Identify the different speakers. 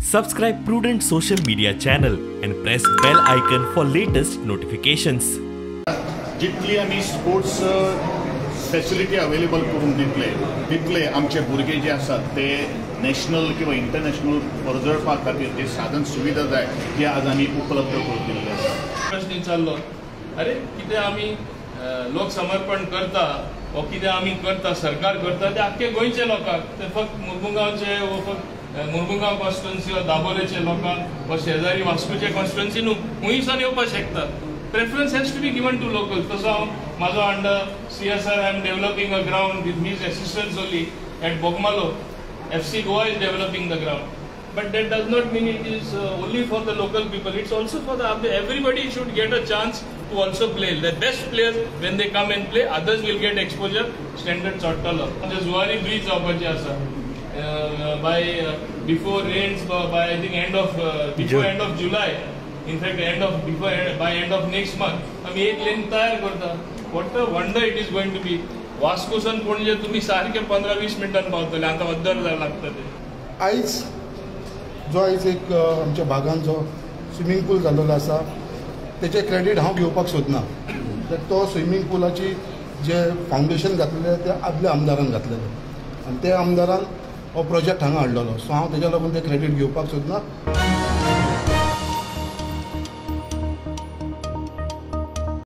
Speaker 1: Subscribe Prudent Social Media channel and press bell icon for latest notifications.
Speaker 2: जितली आमी sports facility available करून दितले तितले आमचे भुरगे जे आसात ते नॅशनल किंवा इंटरनॅशनल परजळपा खातीर जे साधन सुविधा जाय ते आज आमी उपलब्ध करून दिल्ले आसा.
Speaker 3: प्रश्न विचारलो, अरे कितें आमी लोक समर्पण करता वो कितें आमी करता, सरकार करता ते आख्खे गोंयचे लोकांक, ते फक्त मुरमुगांवचे वो फक्त मुरमुगांव कॉन्स्टिट्युन्सी वा दाबोलेचे लोकांक वा शेजारी वास्कोचे कॉन्स्टिट्युन्सी न्हू, खंयसान येवपाक शकता. Preference has to be given to local. तसो हांव म्हाजो under CSR I am developing a ground with his assistance only at Bogmalo. FC Goa is developing the ground. But that does not mean it is only for the local people. It's also for the everybody should get a chance to also play. The best players when they come and play, others will get exposure. Standard चडटलो. आमचे Zuari bridge जावपाची आसा by before rains, by I think end of before end of July. In fact, end of before by end of next month आमी एक lane तयार करता. What a wonder it is going to be. वास्कोसन Panaji तुमी सारके 15-20 मिनटान पावतले. आतां अर्दर लागता ते.
Speaker 4: आयज जो आयज एक आमच्या भागान जो स्विमींग पूल जाल्लो आसा तेचें क्रेडीट हांव घेवपाक सोदना. तर तो स्विमींग पुलाची जे फावंडेशन घातलेलें तें आदल्या आमदारान घातलेलें आनी त्या आमदारान हो प्रोजेक्ट हांगा हाडलेलो. सो हांव तेज्या लागून तें क्रेडीट घेवपाक सोदना.